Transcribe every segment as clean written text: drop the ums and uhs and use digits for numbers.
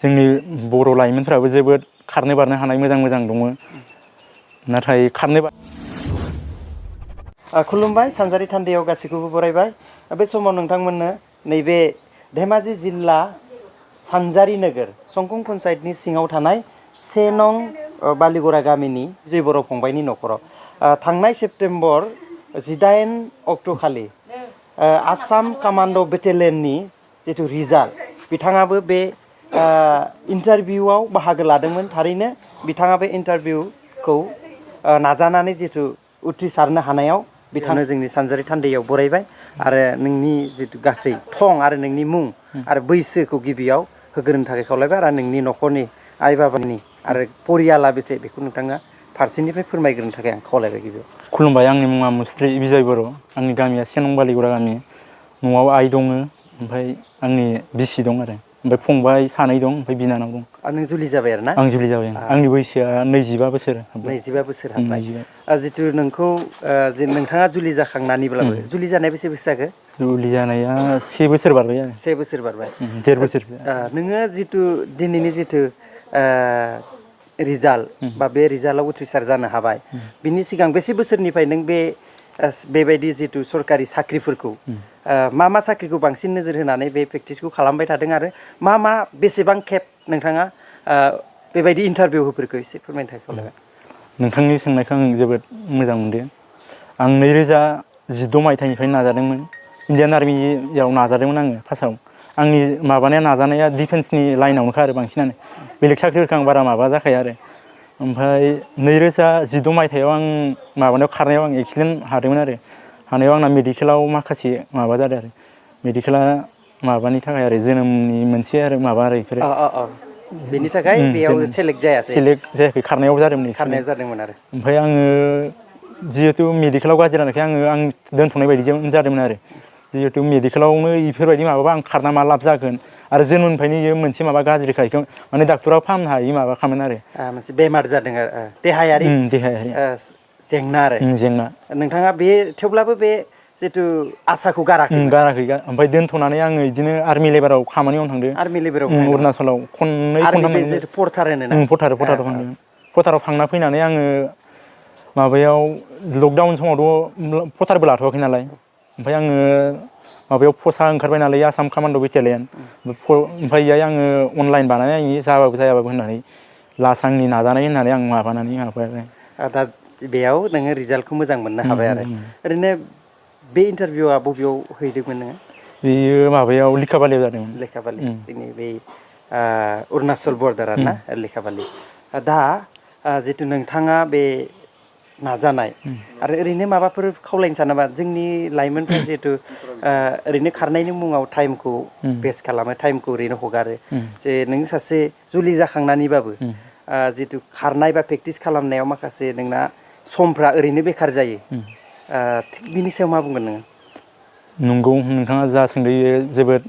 जोंनि बर' लाइमोनफ्राबो जोबोद खारनो बारनो हानाय मोजां दङ नाथाय खारनो खुलुमबाय सानजारि थान्दैयाव गासैखौबो बरायबाय बे समाव नोंथांमोननो नैबे धेमाजि जिल्ला सानजारि नोगोर संकं पन्चायतनि सिङाव थानाय 1 नं बालिगरा गामिनि जय बर' फंबायनि न'खराव थांनाय सेप्तेम्बर 18 अक्ट' खालि आसाम कमान्ड' बेटेलियननि जिथु रिजाल्ट बिथाङाबो बे इन्टारभिउआव बाहागो लादोंमोन थारैनो बिथाङा बे इन्टारभिउखौ नाजानानै जिथु उथ्रिसारनो हानायाव बिथांनो जोंनि सानजारि थान्दैयाव बरायबाय आरो नोंनि जिथु गासै थं आरो नोंनि मुं आरो बैसोखौ गिबियाव होग्रोनो थाखाय खावलायबाय आरो नोंनि न'खरनि आइ बाबानि आरो परियाला बेसे बेखौ नोंथाङा फारसेनिफ्राय फोरमायग्रोनो थाखाय आं खावलायबाय गिबियाव। खुलुमबाय आंनि मुङा मुस्रि बिजय बर' आंनि गामिया 1 नं बालिगरा गामि न'आव आइ दङ ओमफ्राय आंनि बिसि दं आरो ओमफ्राय फंबाय 2 दं ओमफ्राय बिनानाव दं। नों जुलि जाबाय आरो ना? आं जुलि जाबाय आंनि बैसोआ 25 बोसोर। 25 बोसोर हाबबाय। जिथु नोंखौ नोंथाङा जुलि जाखांनानैब्लाबो जुलि जानाया बेसे बोसोर जाखो? जुलि जानाया 1 बोसोर बारबाय आरो 1 बोसोर बारबाय 1.5 बोसोरसो। नोङो जिथु दिनैनि जिथु रिजाल्ट बा बे रिजाल्टआव उथ्रिसार जानो हाबाय बिनि सिगां बेसे बोसोरनिफ्राय नों बेबायदि जिथु सरकारि साख्रिफोरखौ मा साख्रिखौ बांसिन नोजोर होनानै बे प्रेक्टिसखौ खालामबाय थादों आरो मा बेसेबां खेब नोंथाङा बेबायदि इन्टारभिउ होफोरखौ एसे फोरमायनो थाखाय खावलायबाय। नोंथांनि सोंनायखौ आं जोबोद मोजां मोनदों। आं 2016 मायथाइनिफ्राय नाजादोंमोन इण्डियान आर्मियाव नाजादोंमोन आङो फार्स्टआव आंनि नाजानाया डिफेन्सनि लाइनावनोखा आरो बांसिनानो बेलेग साख्रिफोरखौ आं बारा माबा जाखाया आरो ओमफ्राय 2016 मायथाइयाव आं खारनायाव आं एक्सिडेन्ट हादोंमोन आरो हानायाव आंना मेडिकेलाव माखासे माबा जादों आरो मेडिकेला माबानि थाखाय आरो जोनोमनि मोनसे आरो माबा आरो बेफोरो बेनि थाखाय बेयाव सेलेक्ट जायाखै खारनायाव जादोंमोन आरो ओमफ्राय आङो जिहेतु मेडिकेलाव गाज्रि जानायखाय आं दोनथ'नाय बायदि जादोंमोन आरो जिहेतु मेडिकेलावनो बेफोरबायदि माबाबा आं खारना मा लाब जागोन आरो जोनोमनिफ्रायनो बेयो मोनसे माबा गाज्रिखाय माने डाक्टरा फाहामनो हायि माबाखामोन आरो मोनसे बेमार जादों आरो देहायारि जेंना आरो नोंथाङा बे थेवब्लाबो बे जिथु आसाखौ गाराखै ओमफ्राय दोनथ'नानै आङो बिदिनो आर्मि लेभाराव खामानि मावनो थांदों आर्मि लेभेलाव अरुणाचलाव खननै खनथाम फटाराव थांना फैनानै आङो माबायाव लकडाउन समावथ' फटारबो लाथ'वाखै नालाय ओमफ्राय आङो माबायाव पस्टआ ओंखारबाय नालाय आसाम कामान्ड' बेटेलियन ओमफ्राय बेहाय आङो अनलाइन बानायनायनि जाबाबो जायाबाबो होननानै लास्ट आंनि नाजानाय होननानै आं माबानानै दा बेयाव नोङो रिजाल्टखौ मोजां मोननो हाबाय आरो ओरैनो बे इन्टारभिउआ बबेयाव हैदोंमोन नोङो? बेयो माबायाव लिखाबालियाव जादोंमोन। लेखाबालि जोंनि बे अरुणाचल बर्डार आरोना लेखाबालि दा जिथु नोंथाङा बे नाजानाय आरो ओरैनो माबाफोर खावलायनो सानोबा जोंनि लाइमोनफ्रा जिहेथु ओरैनो खारनायनि मुङाव टाइमखौ वेस्ट खालामो टाइमखौ ओरैनो हगारो जे नों सासे जुलि जाखांनानैबाबो जिथु खारनाय बा प्रेक्टिस खालामनायाव माखासे नोंना समफ्रा ओरैनो बेखार जायो थिग बिनि सायाव मा बुंगोन नोङो? नंगौ नोंथाङा जा सोंदों जोबोद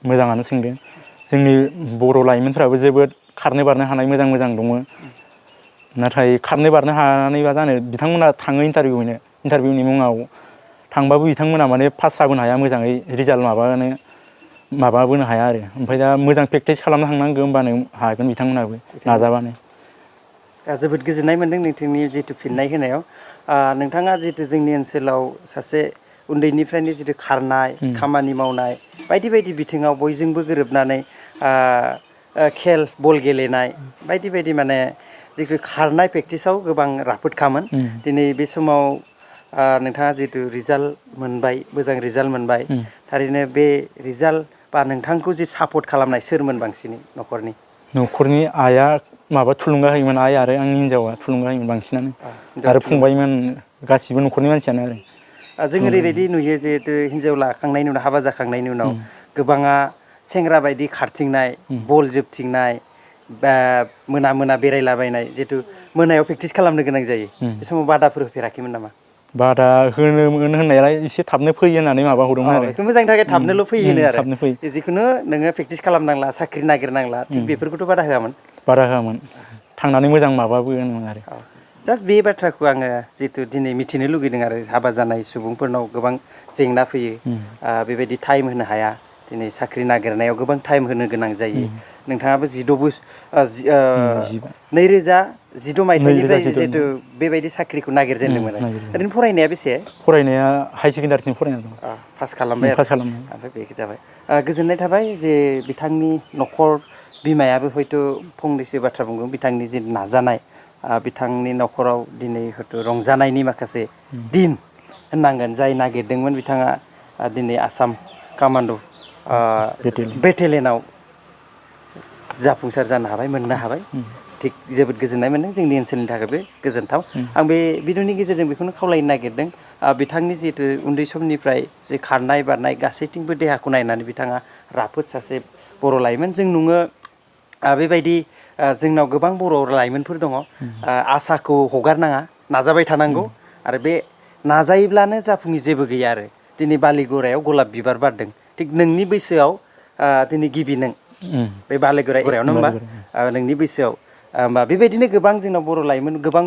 मोजाङानो सोंदों जोंनि बर' लाइमोनफ्राबो जोबोद खारनो बारनो हानाय मोजां दङ नाथाय खारनो बारनो हानानैबा जानो बिथांमोना थाङो इन्टारभिउनि मुङाव थांबाबो बिथांमोना माने पास जाबोनो हाया मोजाङै रिजाल्ट माबाबोनो हाया आरो ओमफ्राय दा मोजां प्रेक्टिस खालामनो थांनांगौ होमबानो हागोन बिथांमोनाबो नाजाबानो। जोबोद गोजोननाय मोनदों नोंथांनि जिथु फिननाय होनायाव नोंथाङा जिथु जोंनि ओनसोलाव सासे उन्दैनिफ्रायनो जिथु खारनाय खामानि मावनाय बायदि बिथिङाव बयजोंबो गोरोबनानै खेल बल गेलेनाय बायदि माने जिथु खारनाय प्रेक्टिसाव गोबां राफोदखामोन दिनै बे समाव नोंथाङा जिथु रिजाल्ट मोनबाय मोजां रिजाल्ट मोनबाय थारैनो बे रिजाल्ट बा नोंथांखौ जि सापर्ट खालामनाय सोरमोन बांसिनै न'खरनि आइआ थुलुंगा होयोमोन आइ आरो आंनि हिन्जावा थुलुंगा होयोमोन बांसिनानो आरो फंबायमोन गासिबो न'खरनि मानसियानो आरो जों ओरैबायदि नुयो जिहेतु हिन्जाव लाखांनायनि उनाव हाबा जाखांनायनि उनाव गोबाङा सेंग्रा बायदि खारथिंनाय बल जोबथिंनाय बा मोना बेरायलाबायनाय जितु मोनायाव प्रेक्टिस खालामनो गोनां जायो बे समाव बादाफोर होफेराखैमोन नामा? बादा होनोमोन होननायालाय एसे थाबनो फैयो होननानै माबा हरदोंमोन आरो मोजांनि थाखाय थाबनोल' फैयोनो आरो जिखुनु नोङो प्रेक्टिस खालामनांला साख्रि नागिरनांला थिग बेफोरखौथ' बादा होआमोन थांनानै मोजां माबाबो होनोमोन आरो जास्ट बे बाथ्राखौ आङो जितु दिनै मिथिनो लुगैदों आरो हाबा जानाय सुबुंफोरनाव गोबां जेंना फैयो बेबायदि टाइम होनो हाया दिनै साख्रि नागिरनायाव गोबां टाइम होनो गोनां जायो नोंथाङाबो 2016 मायथाइनिफ्राय जिहेतु बेबायदि साख्रिखौ नागिरजेनदोंमोन ओरैनो फरायनाया बेसे फरायनाया हाई सेकेन्डारिसिम फरायनाय दं पास खालामबाय पास खालामनाय ओमफ्राय बेखि जाबाय गोजोननाय थाबाय जे बिथांनि न'खर बिमायाबो हयथ' फंनैसो बाथ्रा बुंगोन बिथांनि जे नाजानाय बिथांनि न'खराव दिनै हयथ' रंजानायनि माखासे दिन होननांगोन जाय नागिरदोंमोन बिथाङा दिनै आसाम कामान्ड' बेटेलियनाव जाफुंसार जानो हाबाय मोननो हाबाय थिग जोबोद गोजोननाय मोनदों जोंनि ओनसोलनि थाखायबो गोजोनथाव आं बे भिडिअनि गेजेरजों बेखौनो खावलायनो नागिरदों बिथांनि जिहेतु उन्दै समनिफ्राय जे खारनाय बारनाय गासैथिंबो देहाखौ नायनानै बिथाङा राफोद सासे बर' लाइमोन जों नुङो बेबायदि जोंनाव गोबां बर' लाइमोनफोर दङ आसाखौ हगारनाङा नाजाबाय थानांगौ आरो बे नाजायोब्लानो जाफुङि जेबो गैया आरो दिनै बालिगरायाव गलाब बिबार बारदों थिग नोंनि बैसोआव दिनै गिबि नों बे बालिगरायावनो होमबा नोंनि बैसोआव होमबा बेबायदिनो गोबां जोंनाव बर' लाइमोन गोबां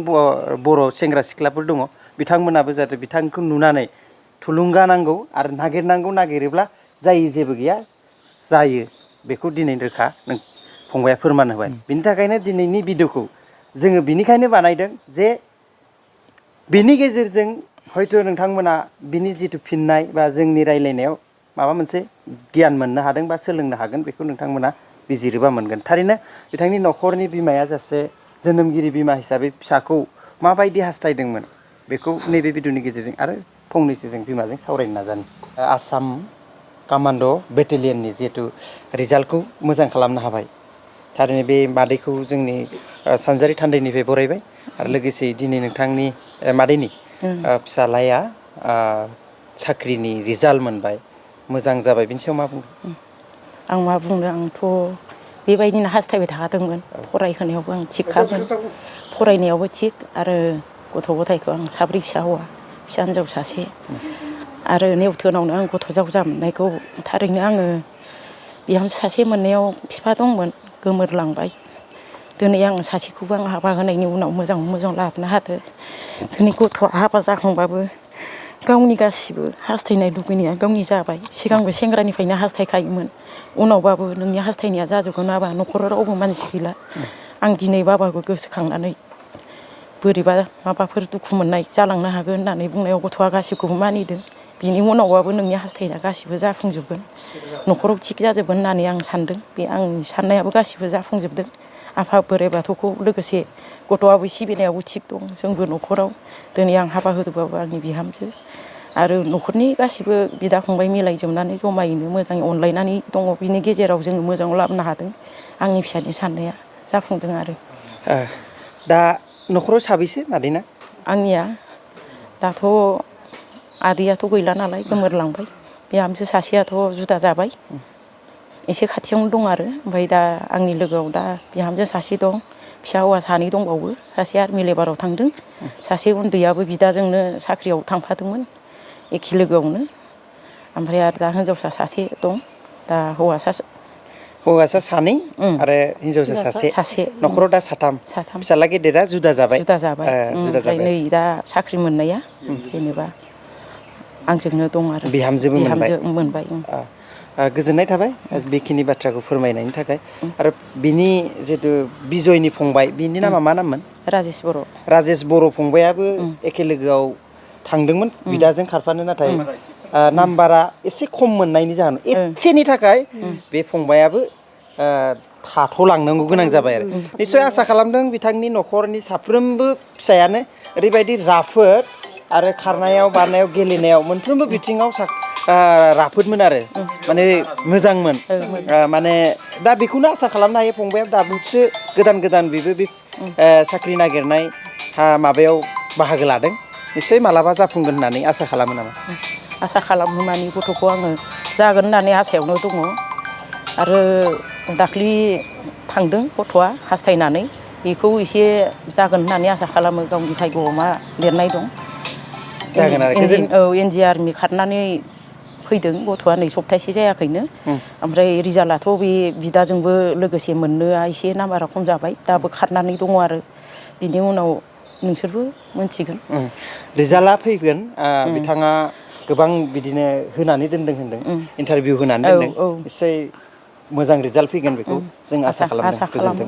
बर' सेंग्रा सिख्लाफोर दङ बिथांमोनाबो जाहाथे बिथांखौ नुनानै थुलुंगा नांगौ आरो नागिरोब्ला जायै जेबो गैया जायो बेखौ दिनै रोखा नों फंबाया फोरमान होबाय बिनि थाखायनो दिनैनि भिडिअखौ जोङो बिनिखायनो बानायदों जे बिनि गेजेरजों हयथ' नोंथांमोना बिनि जिथु फिननाय बा जोंनि रायलायनायाव माबा मोनसे गियान मोननो हादों बा सोलोंनो हागोन बेखौ नोंथांमोना बिजिरोबा मोनगोन थारैनो बिथांनि न'खरनि बिमाया सासे जोनोमगिरि बिमा हिसाबै फिसाखौ माबायदि हास्थायदोंमोन बेखौ नैबे भिडिअनि गेजेरजों आरो फंनैसो जों बिमाजों सावरायनो नाजानि आसाम कामान्ड' बेटेलियननि जिहेतु रिजाल्टखौ मोजां खालामनो हाबाय थारैनो बे मादैखौ जोंनि सानजारि थान्दैनिफ्राय बरायबाय आरो लोगोसे दिनै नोंथांनि मादैनि फिसालाया साख्रिनि रिजाल्ट मोनबाय मोजां जाबाय बिनि सायाव मा बुंदों आं मा बुंनो आंथ' बेबायदिनो हास्थायबाय थादोंमोन फरायहोनायावबो आं थिगखामोन फरायनायावबो थिग आरो गथ' गथायखौ आं साब्रै फिसा हौवा फिसा हिन्जाव सासे आरो नेवथोनावनो आं गथ' जावजा मोननायखौ थारैनो आङो बिहामजो सासे मोननायाव बिफा दंमोन गोमोरलांबाय दिनै आं सासेखौबो आं हाबा होनायनि उनाव मोजां लाबोनो हादो दिनै गथ'आ हाबा जाखांबाबो गावनि गासिबो हास्थायनाय लुबैनाया गावनि जाबाय सिगांबो सेंग्रानिफ्रायनो हास्थायखायोमोन उनावबाबो नोंनि हास्थायनाया जाजोबगोन माबा न'खराव रावबो मानसि गैला आं दिनै बाबाखौ गोसोखांनानै बोरैबा माबाफोर दुखु मोननाय जालांनो हागोन होननानै बुंनायाव गथ'आ गासिबखौबो मानिदों बिनि उनावबाबो नोंनि हास्थायनाया गासिबो जाफुंजोबगोन न'खराव थिग जाजोबगोन होननानै आं सानदों बे आंनि साननायाबो गासिबो जाफुंजोबदों आफा बोराइ बाथौखौ लोगोसे गथ'आबो सिबिनायावबो थिग दं जोंबो न'खराव दिनै आं हाबा होदोंबाबो आंनि बिहामजो आरो न'खरनि गासिबो बिदा फंबाय मिलायजोबनानै जमायैनो मोजाङै अनलायनानै दङ बिनि गेजेराव जोङो मोजाङाव लाबोनो हादों आंनि फिसानि साननाया जाफुंदों आरो दा न'खराव साबैसे मादैना आंनिया दाथ' आदैयाथ' गैला नालाय गोमोरलांबाय बिहामजो सासेयाथ' जुदा जाबाय एसे खाथियावनो दं आरो ओमफ्राय दा आंनि लोगोआव दा बिहामजो सासे दं फिसा हौवा सानै दंबावो सासे आर्मि लेबाराव थांदों सासे उन्दैयाबो बिदाजोंनो साख्रियाव थांफादोंमोन एखे लोगोआवनो ओमफ्राय आरो दा हिनजावसा सासे दं दा हौवासा सानै आरो हिनजावसा सासे न'खराव दा साथाम फिसाला गेदेरा जुदा जाबाय ओमफ्राय नै दा साख्रि मोननाया जेनेबा आंजोंनो दं आरो बिहामजोबो मोनबाय गोजोननाय थाबाय बेखिनि बाथ्राखौ फोरमायनायनि थाखाय आरो बिनि जितु बिजयनि फंबाय बिनि नामा मा नाममोन राजेश बर' फंबायाबो एखे लोगोआव थांदोंमोन बिदाजों खारफानो नाथाय नाम्बारा एसे खम मोननायनि जाहोन एसेनि थाखाय बे फंबायाबो थाथ'लांनांगौ गोनां जाबाय आरो निस्सय आसा खालामदों बिथांनि न'खरनि साफ्रोमबो फिसायानो ओरैबायदि राफोद आरो खारनायाव बारनायाव गेलेनायाव मोनफ्रोमबो बिथिङाव राफोदमोन आरो माने मोजांमोन माने दा बेखौनो आसा खालामनो हायो फंबाया दाबोसो गोदान बेबो बे साख्रि नागिरनाय माबायाव बाहागो लादों निस्सय मालाबा जाफुंगोन होननानै आसा खालामो नामा आसा खालामो माने गथ'खौ आङो जागोन होननानै आसायावनो दङ आरो दाख्लि थांदों गथ'आ हास्थायनानै बेखौ एसे जागोन होननानै आसा खालामो गावनि भाग्यआव मा लिरनाय दं जागोन आरो एनजि आर्मि खारनानै फैदों गथ'आ नै सप्तासे जायाखैनो ओमफ्राय रिजाल्टआथ' बे बिदाजोंबो लोगोसे मोननोआ एसे नाम्बारा खम जाबाय दाबो खारनानै दङ आरो बिनि उनाव नोंसोरबो मोनथिगोन रिजाल्टआ फैगोन बिथाङा गोबां बिदिनो होनानै दोनदों होनदों इन्टारभिउ होनानै औ दोनदों औ निस्सय मोजां रिजाल्ट फैगोन बेखौ जों आसा खालामदों। गोजोन्थों।